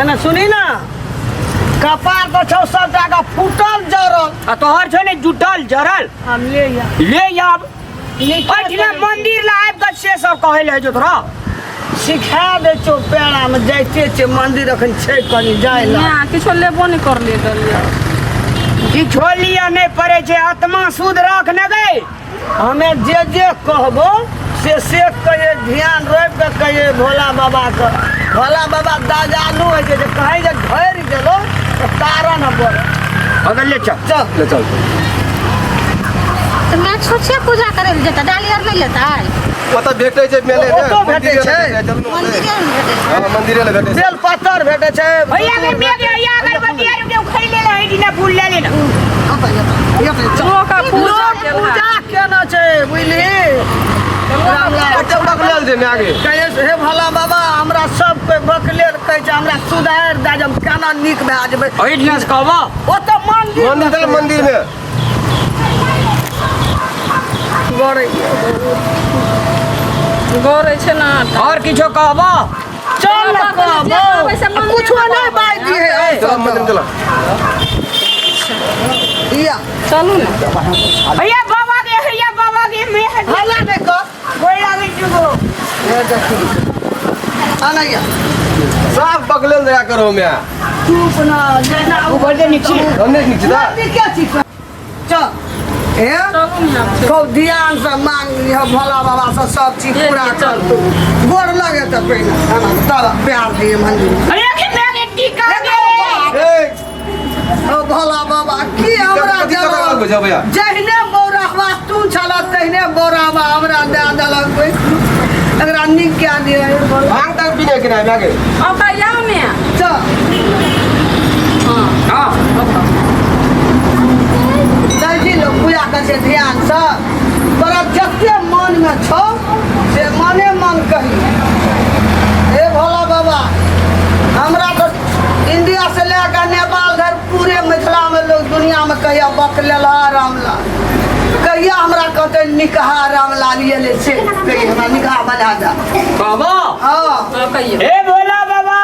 एने सुनी ना कपार तो छौ सबटा के फूटल जरल आ तोहर छौ ने जुटल जरल हम ले या ले आब एहिठिना मंदिर ला आबि कऽ से सब कहै लए जो तोरा सिखा दै छौ पेड़ा में जाइते छै मंदिर अखन छै कनि जाय ला ना किछो लेबो नहि करलियै दलिया किछो लिअ नहि पड़ै छै आत्मा शुद्ध रख ने गई हमे जे जे कहबो से से कहिए ध्यान रोपि कऽ कहिए भोला बाबाके भोला बाबा दयालु होइ छै जे कहीं जे घरि गेलो तऽ तारा न पड़े अगर ले चल चल ले चल तऽ माय छुच्छे पूजा करै लए जेतै डाली आर नहि लेतै ओतऽ भेटै छै मेले ने ओतऽ भेटै मंदिरे छै। लग चलू ने ओतै। मंदिरे मे भेटै छै हँ मंदिरे लग भेटै छै बेल पत्तर भेटै छै भैया के मेघ भैया अगरबत्ती आर के उखैड़ ले ले दिना फूल ले लेना लोक पूजा लोक केलहा पूजा केना छै बुझली रामलाल कते बकलेल छै माय गे कहिए से, हे भोला बाबा हमरा सब कोइ बकलेल कहै छै हमरा सुधारि दए जे हम केना नीक भए जेबै ओहिठिना से कहबो ओतऽ मंदिर मंदिर चल मंदिर में गड़ै गौरै छै ने और किछो कहबो चल ने जे कहबै से कहबो मंदिर कुछो मे नहि बाजि दिहे चल मंदिर में चल या चलू ने भैया बाबा के भैया बाबा के मैं हल्ला नहि कर गोड़ लागै छी हे देखी आनैया साफ बकलेल दया करो मैं चुप न जेना उ बड़ नीक छी हमने नीचे दा मंदिर के चीज चल हे चलू ने आब। खूब ध्यान से मांग लिह भोला बाबा से सब चीज पूरा कर तू गोर लगे तऽ पहिने तब प्यार दिए मंदिर अरे के मैं के टीका के ए ओ भोला बाबा की हमरा कथी करऽ लगबै छौ भैया? जहिने बौराहवा तू छल तहिने बौराहवा हमरा दए देलक एकरा नीक कए दिअ हे भोला भांग तक पीने के नहीं मागे अब कहिया ने चल हाँ हां दर्जी लोग पूजा करै छै ध्यानसँ तोरा जते मनमे छौ से मने मन कही हे भोला बाबा हमरा तऽ इंडिया से लए कऽ नेपाल धरि पूरे मिथिलामे लोग दुनियामे कहिया बकलेला रामलाल कहिया हमरा कहतै निकहा रामलाल ये ले से कही हमरा निकहा बना दे कहबो हाँ हाँ कहियो हे भोला बाबा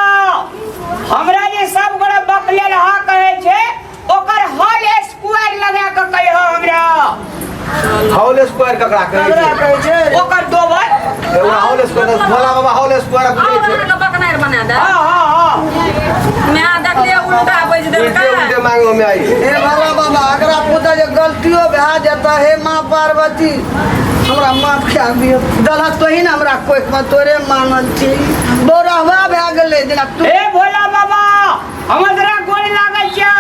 हमरा जे सब गोरा बकलेल हा कहै छै ओकर हॉल स्क्वायर लगा के कहियो हमरा हॉल स्क्वायर ककरा कहै ककरा छै कहै छै ओकर दोबर ओकरा हॉल स्क्वायर भोला बाबा हॉल स्क्वायर आब बुझै छै अहाँके बकनारि बना दे हाँ हाँ हाँ मैं देखलियै उल्टा बाजि देलकै उल्टे उल्टे मांगो में आई हे भोला बाबा एकरा पुता जे गलतियो भए जेतै हे माँ पार्वती हमरा माफ कए दियौ दलह तोही ने हमरा कोखिमे तोरे मांगल छी बौरहवा भए गेलै जेना तू हे भोला बाबा हमरा गोड़ लागल छौ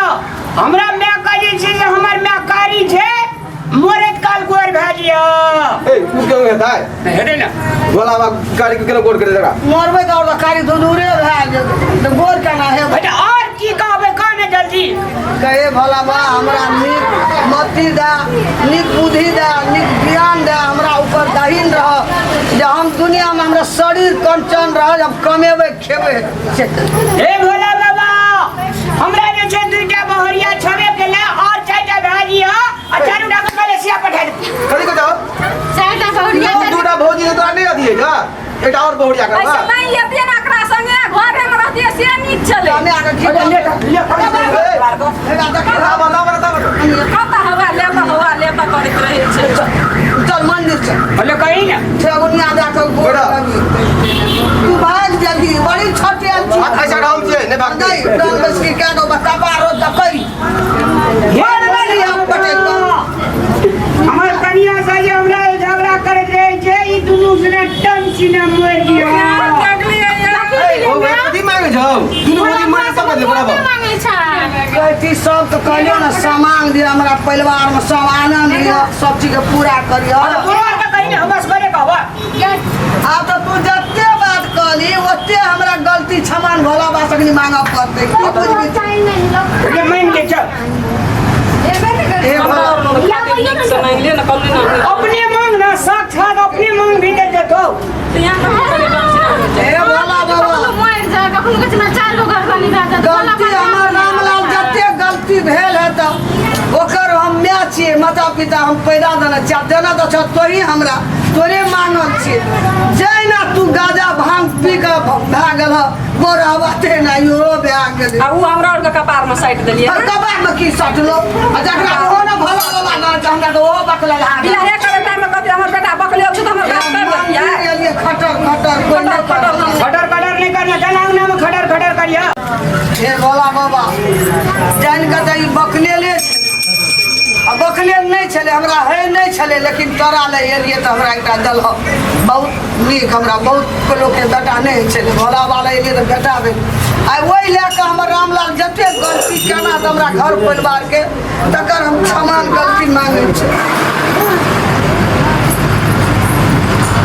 हमरा माय कहै छै जे हमर माय कारी छै मरैत काल गोर भए जियो ए उ क्यों हेतै हेतै ने भोला बाबा कारी के केना गोड़ करे जरा मरबै तऽ आओर तऽ कारी धुधुरे भए जेतै तऽ गोर केना हेबै बेटा और की कहबै कह ने जल्दी कहे भोला बा हमरा नीक मति दए नीक बुद्धि दए नीक ज्ञान दए हमरा ऊपर दहीन रह जे हम दुनियामे हमरा शरीर कंचन रह जे हम कमेबै खेबै से हे भोला बाबा हमरा जे छै दुईटा बहरिया छबे केला और चारिटा भाजी ह आ चारूटा के मलेशिया पठा दे कथी को जाओ चारिटा बहुरिया दू दूटा भौजी के तोरा नहीं अथी है जा एकटा और बहुरिया ऐसे करबा नहीं लेतियै ने एकरा संगे घरे में रहतियै से नीक छलै हमे आके की ले ले ले देखी लाबा लाबा लाबा कतऽ हवा लेता हवा लेता करैत रहै छै चल मंदिर चल बोले कही ना ठेगुनिया दए कऽ गोर बेटा। लगी तू भागि जल्दी बड़ी छोटे छी ऐसा हम छियै नहीं भागते नहीं डन बस के क्या दो कपार देखै हे नहीं हम पटेल हमर कनिया से जे हमरा झगड़ा करैत रहै छै ई दुनू सने टन चिना मरि दिया देखलियै ए ओ भाई कथी मांगे छौ दुनू भौजी मारे सब बदले बराबर मांगै छै कहै सब तऽ कहलियौ ने सामान दिअ हमरा परिवारमे सब आनन्द दिअ सब चीजके पूरा करियौ तोरा आर के कही ना बस करे कहबा आब तऽ तू जते बात कहली ओते हमरा गलती क्षमा भोला बा सकनी मांगऽ पड़तै की बुझबी ले मान के चल हे भोला नीकसँ मांगि लिअ ने कहलियै ने अपने मांग ना साक्षात अपने मांग भी दे देतो तऽ यहाँ कखनो कनि डर छै हे भोला बाबा मरि जाए कखनो कहै छै चारि गो गर्दनी भए जायत गलती हमर रामलाल जते गलती भेल है तऽ ओकर हम माय छियै माता पिता हम पैदा देने छियै आ देने तऽ छह तोही हमरा तोरे मांगल छियै जहिना तू गाजा भांग पी कऽ भए गेल हँ गोरहवा तेना इहो भए गेलै। आ उ हमरा आर के कपार में साटि देलियै। और कपार में की सटलो? आ जकरा ओहो ने भोला बाबा ना छै, हमरा तऽ ओहो बकलेल हाथ। बियाहे करे टाइम में कहतियै हमर बेटा बकलेल छै तऽ हमर बात कर देतियै। मन्दिर एलियै खटर खटर कोइ नहि खटर खटर करतै। खटर खटर नहि करना, चल अंगना में खटर खटर करिया। हे भोला बाबा, जानि कऽ तऽ ई बकलेले छलै आ बकलेल नहि छलै, हमरा है नहि छलै, लेकिन तोरा लए एलियै तऽ हमरा एकटा देलह बहुत नीक। हमरा बहुत लोकके बेटा नहि होइ छलै, भोला बाबा लए एलियै तऽ बेटा भेल। आइ ओहि लए कऽ हमर रामलाल जतेक गलती केना तऽ हमरा घर परिवारके तकर हम क्षमा गलती मांगै छी।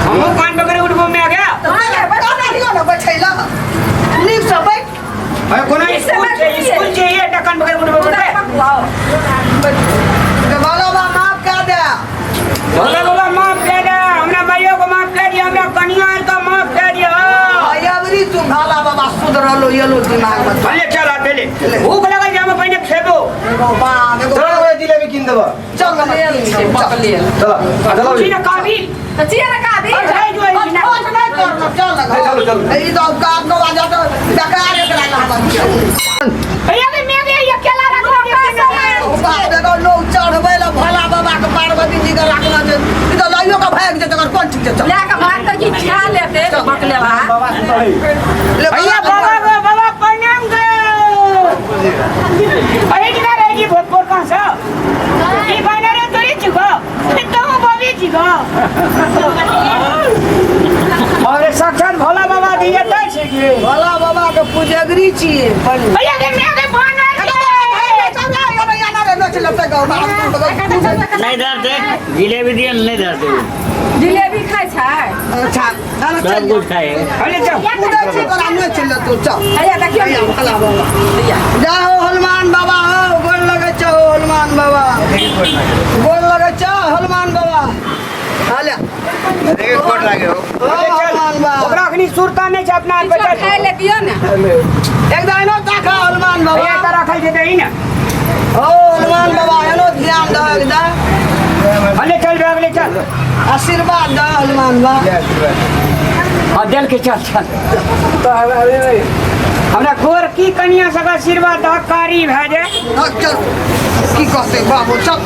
हमहूँ कान पकड़े उठबो में आ गया। ने बैठै लए नीकसँ बैठ। अरे कोनो स्कूल छै, स्कूल छै ये कान पकड़ उठबो पड़तै। भोला बाबा माफ कए दे। भोला बाबा माफ कए दे, हमरा माइयो को माफ कए दिया, हमरा कनिया आर के माफ कए दिया। अबरी तू भोला बाबा सुधरलो एलो दिमाग में। चले चल आ चले, भूख लगल छै, हम पहिने खेबो। एगो बाप एगो चल ओए जिलेबी कीन देबो। चल ना बकलेल। चल चलो। छी ने काबिल। तऽ छियै ने काबिल। अरे जो है ना। छोट नहीं करना, चल ना। चलो, चलो। ई तो औकात नो बाजा तो बेकार एकरा कहबा। भैया के मैं के अकेला रखो। बाप एगो लोग चढ़बै ला भोला बाबा के पार्वती जी के राखना छै, ई तो लइयो के भागि जेतै, एकर कोन ठीक छै? चल लए कऽ भाग तऽ की खा लेतै बकलेला। ले भैया बाबा। बाबा बाबा प्रणाम गो। अरे किधर है जी भोजपुर कहां से ई बना रे तोरी छिको तो बाबी छिको। अरे साक्षात भोला बाबा दिए तै छै की भोला बाबा के पुजगरी छियै। भैया के मैं के बना नहीं धरते जिलेबी दिए, नहीं धरते। जिलेबी खाइ छै। अच्छा सब कुछ खाए। अरे चल हैया देखियौ ने। भोला बाबा हैया। जाओ हनुमान बाबा हो, गोर लगै छौ हनुमान बाबा, गोर लगै छौ हनुमान बाबा। हाले कोट लागे हो। ओ हनुमान बाबा। ओकरा अखनी सुरता नहीं छै अपना किछो बच्चा खाइ ले दियौ ने। एकदा एनो देखा हनुमान बाबा। भैया त राखल छै दही ने। ओ हनुमान बाबा एनो ध्यान दह एकदा। अरे चल बे अगले चल। आशीर्वाद दह हनुमान बाबा। हां देल के चल चल। तो हमरा गोर की कनिया सब आशीर्वाद दह कारी भए जाए। चल की कहते बाबू चल।